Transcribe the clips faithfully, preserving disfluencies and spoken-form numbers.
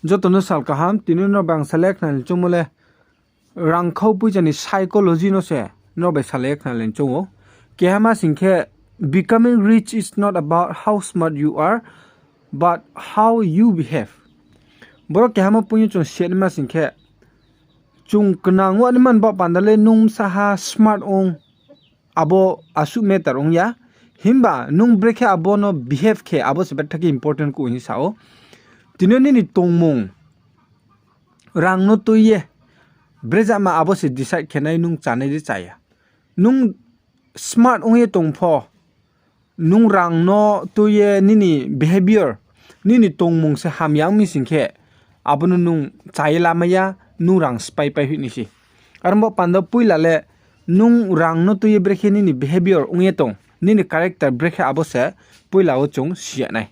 Joto no sal kaham, tini nrao bai ang salai khna le choungmo le, rangkhau poicha ni psychology no se nrao bai salai khna le choung ou. Keha ma sing khe, becoming rich is not about how smart you are, but how you behave. Boro keha ma poing yo chung siya naima sing khe, chung knang wa naima ni baoh panda le nung bsaha smart ong, abo asuh matter ong ya. Himba nung brekhe abo no behave khe, abo se betha khe important kuh hing sa ou. Tini yo nini tongmung, rang no tui ye brezama abo se decide khe nai nung chánai de chá ya. Nung smart ong ye tong pho, nung rang no tui ye nini behavior, nini tongmung se hamya ong mi sing khe, abo no nung chá ye lamai ya, nung rang spáipai hoih nai se. Aro ni baoh panda poila le nung rang no tui ye brekhe nini behavior ong ye tong, nini character brekhe abo se poila wo chung siya nai.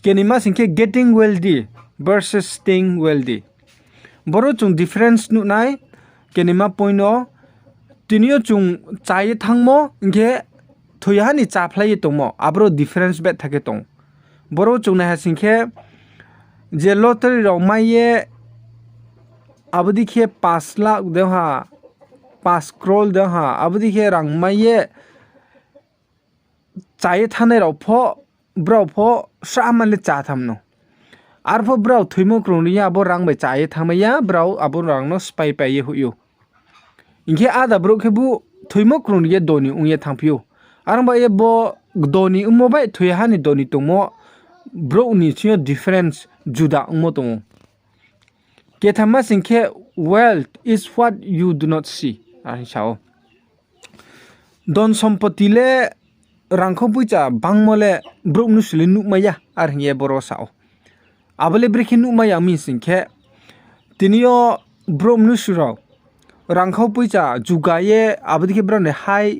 Kenima sing khe getting wealthy versus staying wealthy. Boro chung difference nuh nai, kenima point no, tini yo chung chá ye thanngmo, hing khe thoi ya ha ni cháphlai ye tongmo, aboro difference betha khe tong. Boro chung naiha sing khe, je lottery rao mai ye, abo dei khe পাঁচ lakh de ha, পাঁচ কোটি de ha, abo dei khe rang mai ye, chá ye thanngnai rao pho, brao pho srahma le chá tham no. Arpho brao thoimo krung ri ye abo rang bai chá ye thanngmai ya, brao abo rang no spáipai ye hoih ou. Hing khe áda brouh khebu thoimo krung ri ye doni ong ye thanngphi ou. Are ong ba ye bo doni ongmo bai thoi ya ha ni doni tongmo brouh ni thing yo difference juda ongmo tong ou. Ketham ma sing khe, wealth is what you do not see, are hing sa ou. Dhon sompoti le, rangkhau poicha bangmo le brouh mnusu le nuhmai ya, are hing ye boro sa ou. Abo le brekhe nuhmai ya mi sing khe, tini yo brouh mnusu rao rangkhau poicha juga ye, abo dei khe brao ni high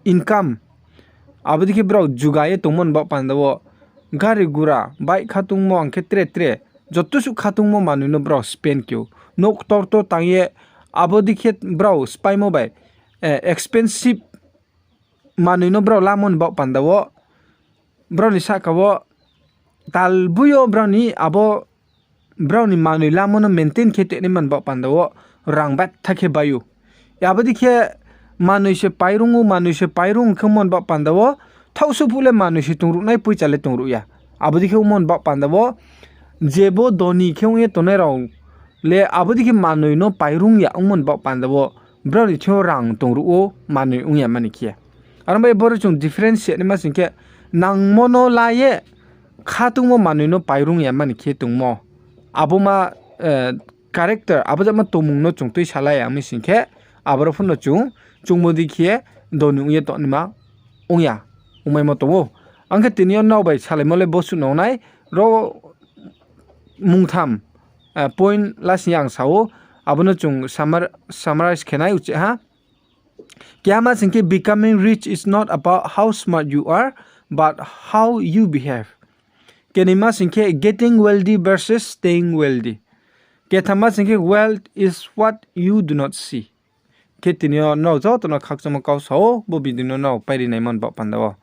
income, abo dei khe brao juga ye tongmo ni baoh panda wo, gari gura, bike khatungmo, ang khe tre tre, joto suh khatungmo manoi no brao spend khe ou. Nouh ktor ktor tang ye, abo dei khe brao spáimo bai, eh, expensive manoi no brao lamo ni baoh panda wo, brao ni sahka wo, talboi yo brao ni abo, brao ni manoi lamo no maintain khe tongnaima ni baoh panda wo, rang betha khe bai ou. Abo dei khe manoi se pairung ou, manoi se pairung khe ongmo ni baoh panda wo, thaohsuh phuh le manoi se tongruhnai, poicha le tongruh ya. Abo dei khe ongmo ni baoh panda wo, jebo doni khe ong ye tongnai rao le abo dei khe manoi no pairung ya ongmo ni baoh panda wo, brao ni thing yo rang tongruh ou, manoi ong ya mani khe. Aro bai boro chung difference se naima sing khe, nangmo no la ye khatungmo manoi no pairung ya mani khe tongmo. Abo ma, eh, character, abo jama tongmung no chung tuisalai ya mi sing khe, aboro pho no chung, chungmo dei khe doni ong ye tongnaima ong ya, ongmaimo tong ou. Ang khe tini yo nrao bai salaimo le bo suh no nai, ro mungtham, eh, point last ni ang sa ou, abo no chung summar-, summarize khe nai uchih ha. Keha ma sing khe, becoming rich is not about how smart you are, but how you behave. Kenima sing khe, getting wealthy versus staying wealthy. Ketham ma sing khe, wealth is what you do not see. Khe tini yo nrao joto no khakchangmo kau sa ou, bo video no nrao pairi naimo ni baoh panda wo.